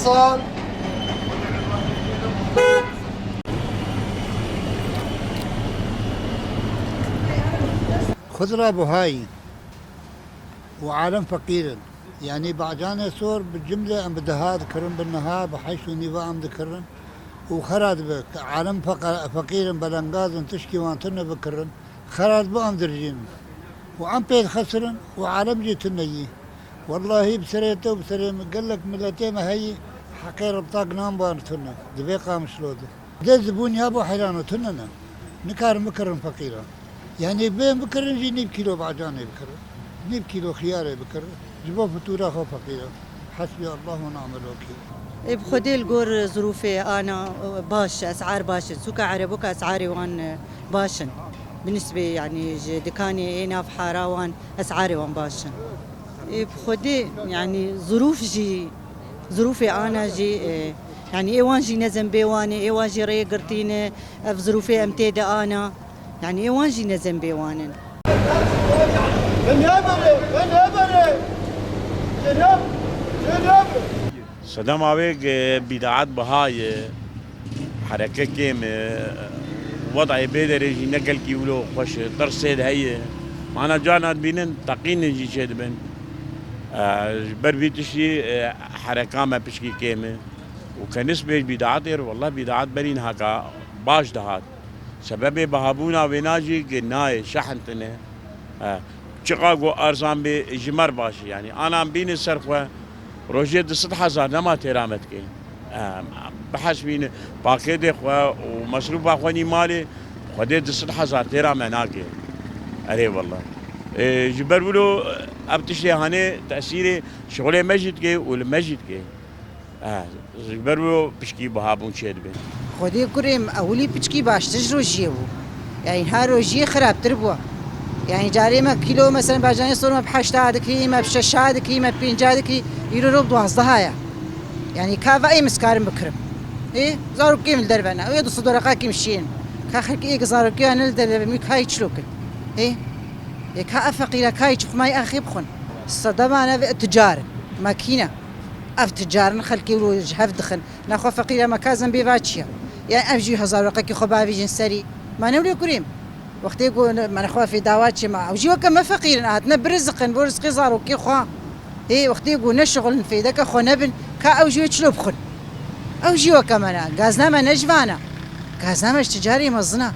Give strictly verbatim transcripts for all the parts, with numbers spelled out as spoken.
Xudra buhayî û alem feqîr in. Yanî bacanê sor bi cimle em bi deha dikirin, bi niha, bi heşt û nîva em dikirin û xera dibe. Alem feqa-, feqîr in, belengaz in, tişkî wan tune bikirin. Xera dibe em dirjînin. Û em pê dixesirin û alem jî tune yî. Wellahî bi serê te û bi serê min gelek miletê me heyî heqê ribta ginan ban tune. Di vê Qamişlo de. Dê zibûn ya bo heyran û tune ne. Nikarin bikirin feqîran. Yanî bên bikirin jî nîv kîlo bacanê bikirin. Nîv kîlo xiyarê bikirin. Ji bo fitûra xwe feqîran. Hasbiyallah ve ni'mel wekîl. Ê, bi Xwedê li gor zirûfê ana, e, baş, esar baş in. Sûka Erebok esarê wan, e, baş in. Bi nisbê, yanî ji dikanê ê nav hara wan esarê wan baş in. Ê, bi Xwedê, yanî zirûf jî, zirûfê ana jî, e, yanî ê wan jî ne zembê wan e, ê wan jî rêgirtî ne, ev zirûfê em tê de ana. Yanî ê wan jî ne zembê wan in. Sedema wê ge bîdaet biha ye, hereke kêm e, wedayê bê derê jî ne gelkî wilo xweş e, tirsê de heye. Mana carna dibînin teqînin jî çêdibin. E, ji ber vî tiştî, e, hereka me pişkî kêm e. Û ke nisbê bîdaetê re, wellah bîdaet berî niha ka baş dihat. Sebebê bihabûna wêna jî gi nayê, şehn tune. E, çiqa ku erzan bê ji me re baş e. Yanî anan bîne ser xwe, rojê du sed hezar nema têra me dike. E, bihesbîne pakêtê xwe û mesrûfa xwe nî malê, Xwedê du sed hezar têra me nake. Erê wellah. E, ji ber wilo ev tiştê hanê tesîrê şixulê me jî dike û li me jî dike. Eh, ji ber wilo pişkî biha bûn çêdibe. Xwedê kurê min, ewilî piçkî baştir ji rojiyê bû. Yanî ha rojiyê xirabtir bû. Yanî carê me kîlo, meselen, bacanê sor me bi heşta dikirî, me bi şeşa dikirî, me bi pênca dikirî, îro ro bi duwazdeh ya. Yanî ka va ê min karim bikirim. Ê, zarokê min li derve ne. Ê du sed wereqa kî min şîn. Ka xelkê ê zarokê ne li derve min kayî çilo kin. Ê, ê ka ev feqîra kayî çi xumayî axê bixwin. Sedema ne ve ticar in. Makîne. Ev ticarin xelkê wilo ji hev dixin. Nexwe feqîra me ka zembê va çi ye? Ya ev jî hezar weqekî xwe bavêjin serî. Ma ne wilo kurê min? Wextê ku ne, me nexwe fê dawa çi ma? Ew jî weke me feqîr in, hatine biriziqin, bo rizqê zarokê xwe. Ê, wextê ku ne şixulin fêdeke xwe nebin, ka ew jî wê çilo bixwin? Ew jî weke me ne. Gazna me ne ji van e. Gazna me ji ticarê mezin e.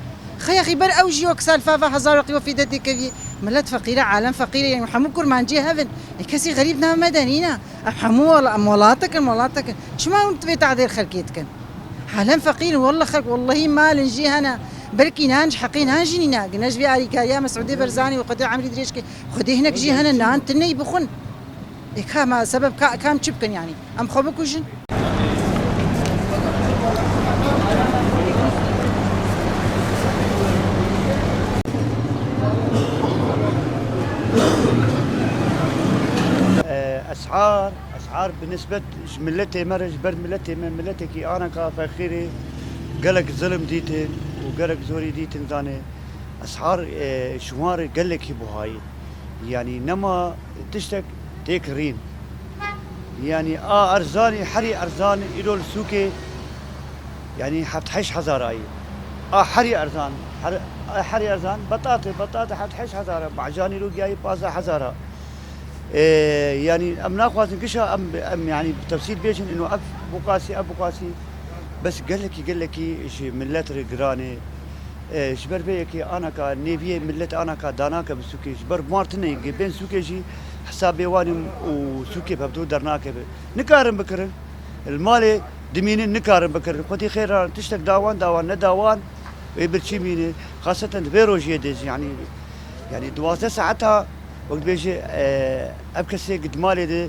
Xeya xî ber ew jî wek salfa ve hezar weqî we fêde têkeviyê. Milet feqîr e, alem feqîr e, yanî hemû kurmanciyê hev in. Ê, kesî xerîb nav me de nîne. Em hemû wela-, em welatek in, welatek in. Çima hûn divê tadêr xelkê dikin? Halem feqîr in, welle xelk, wellehî malin jî hene. Belkî nan ji heqê nan jî nîne. Gine ji vê alîkariya Mesûdê Berzanî û Xwedê emrî dirêj ke, Xwedê hinek jî hene nan tineyî bixwin. Ê ka ma sebeb ka, ka em çi bikin yanî? Em xwe bikujin? Ee, esar, esar bi nisbet ji miletê me re, ji ber miletê me, miletekî aneka feqîrê gelek zilim dîtin û gelek zorî dîtin zanê. Esar, e, ji wan re gelekî buha ye. Yanî nema tiştek tê kirîn. Yanî a erzanî, herî erzan îro li sûkê, yanî heft heşt hezar a ye. A herî erzan, her-, a herî erzan betatê, betatê heft heşt hezar a. Bacanî îro giyayî pazdeh hezar a. E, yanî em naxwazin gişa em, em yanî bi tefsîl bêjin, ino ev buqasî, ev buqasî. Bes gelekî, gelekî ji milet re giran e. E, ji ber vê yekê anaka nêviyê milet anaka danake bi sûkê. Ji ber mar tune yê bên sûkê jî hesabê wan û sûkê bi hevdû dernakeve. Nikarin bikirin. Li malê dimînin nikarin bikirin. Xwedî xêr ran tiştek dawan, dawan nedawan. Wê birçî mîne. Xaseten di vê rojiyê de jî, yanî, yanî duwazdeh saeta Wek dibêje, e, ev kesê di malê de,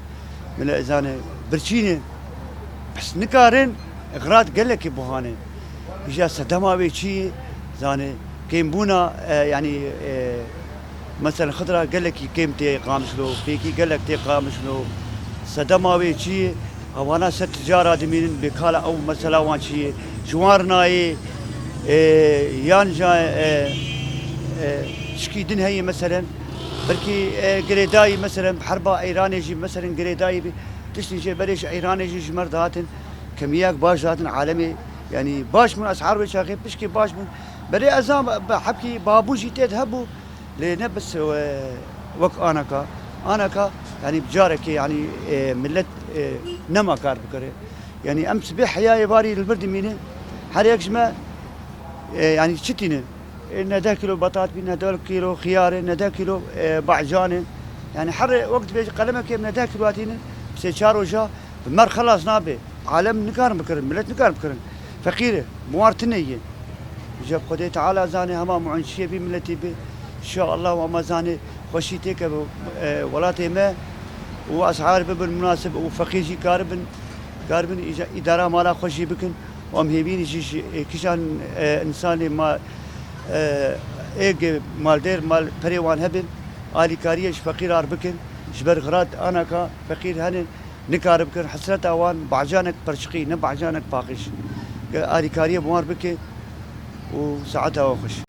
mele, zane, birçîne. Bes nikarin, xerat gelekî buhane. Îja sedema wê çi ye? Zane, kêmbûna, e, yanî, e, mesela xidra gelekî kêm tê Qamişlo, pêkî gelek tê Qamişlo. Sedema wê çi ye? Ewana ser ticara dimînin, bê kala ew mesela wan çi ye? Ji wan re nayê, e, yan ja, e, e, tişkî din heye meselen, belkî, e, girêdayî meselen, bi herba Îranê jî meselen girêdayî bî. Piştî jê berê ji Îranê jî ji me re dihatin, kemiyek baş dihatin alemê, yanî baş bûn, esar wê çaxê pişkê baş bûn. Berê ez zan bi hebkî babû jî tê de hebû, lê ne bis, e, wek anaka. Anaka, yanî bi carekê, yanî, e, millet, e, nema kar bikire. Yanî em sibê heyayê barî li vir dimîne, her yek ji me, e, yanî çi tîne? E, ne deh kîlo betat bî, ne deh kîlo xiyar e, ne deh kîlo, e, bahcan e. Yanî her wek dibêje qelemekê em ne deh kîlo hatîne, bi sê çar roja bi me re xelas nabe. Alem nikarin bikirin, millet nikarin bikirin. Feqîr e, bi wan re tune ye. Ji Xwedê Teala zane hema muin çiyê bî, miletî bî. Înşallah û hema zane xweşî têke bi, e, welatê me û esar bibin munasib û feqîr jî karibin, karibin îca-, îdara mala xwe jî bikin. Û em hêvî ne jî ji, e, kîjan, e, însanê ma, e, êg maldêr mal perê wan hebin, alîkariyê ji feqîran bikin. Ji ber xirat anaka feqîr hene, nikare bikin. Hesreta wan bahcanek perçiqî, ne bahcanek paqij. Ke alîkariyê bi wan bike û saeta we xweş.